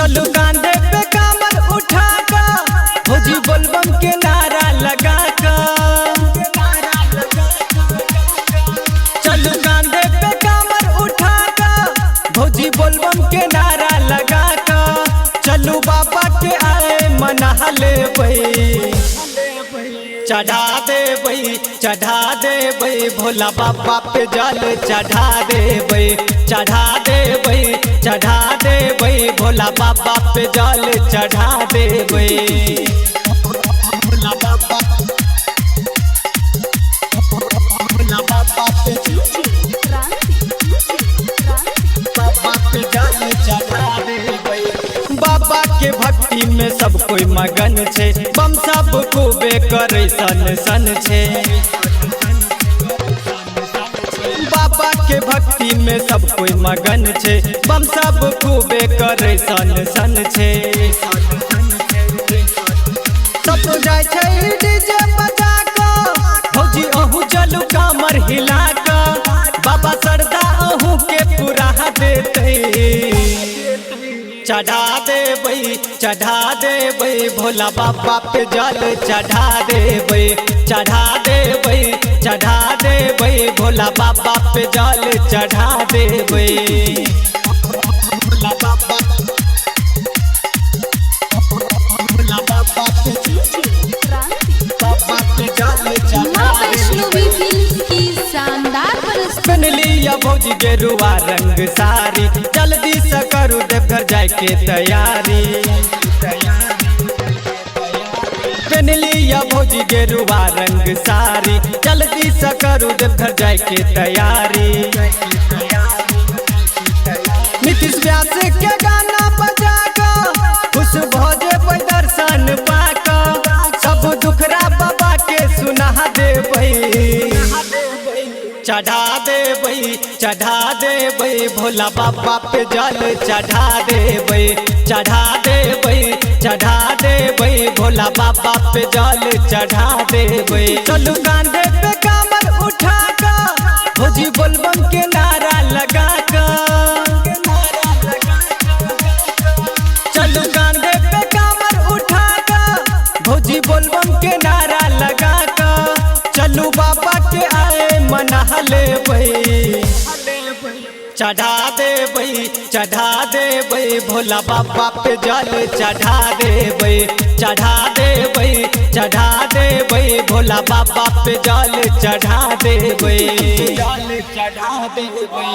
चलू कांधे पे कामर उठा का, भौजी बोलबम के नारा लगा का। चलू कांधे पे कामर उठा का, भौजी बोलबम के नारा लगा का। चलू बाबा के आए मना लेबै, चढ़ा देबै, चढ़ा देबै भोला बाबा पे जल चढ़ा देबै, चढ़ा देबै, चढ़ा देबै भोला बाबा पे जल चढ़ा देबै। भोला बाबा, भोला बाबा पे, बाबा पे जल चढ़ा देबै। बाबा के भक्ति में सब कोई मगन छे, बम सब खूबे करे सन सन छे। बाबा के भक्ति में सब कोई मगन छे, बम सब खूबे करे सन सन छे। सब जाय छै डीजे बजा क, भौजी अहू चलू कामर हिला क। बाबा सरदा अहू के पूरा देतै, चढ़ा देबै, चढ़ा देबै भोला बाबा पे जल चढ़ा देबै, चढ़ा देबै, चढ़ा देबै भोला बाबा पे जल चढ़ा देबै। भोला बाबा, भोला बाबा पे, बाबा पे जल चढ़ा। माँ वैष्णवी फिल्म की शानदार प्रस्तुति। पहन लिया भौजी गेरुआ रंग साड़ी, जल्दी से करू देवघर जाए के तैयारी। पहन लिया भौजी गेरुआ रंग साड़ी, जल्दी से करू देवघर जाए के तैयारी। नीतीश व्यास के गाना बजा क, खुश भऽ जेबै दर्शन पाकऽ, सब दुखरा बाबा के सुना देबै। चढ़ा देबै, चढ़ा देबै भोला बाबा पे जल चढ़ा देबै, चढ़ा देबै, चढ़ा देबै भोला बाबा पे जल चढ़ा देबै। चलू कांधे पे कामर उठा क, भौजी बोलबम के नारा लगा क। चलू कांधे पे कामर उठा क, भौजी बोलबम के नारा लगा क। चलू बाबा के आए मना लेबै, चढ़ा देबै, चढ़ा देबै भोला बाबा पे जल चढ़ा देबै, चढ़ा देबै, चढ़ा देबै भोला बाबा पे जल चढ़ा देबै, जल चढ़ा देबै।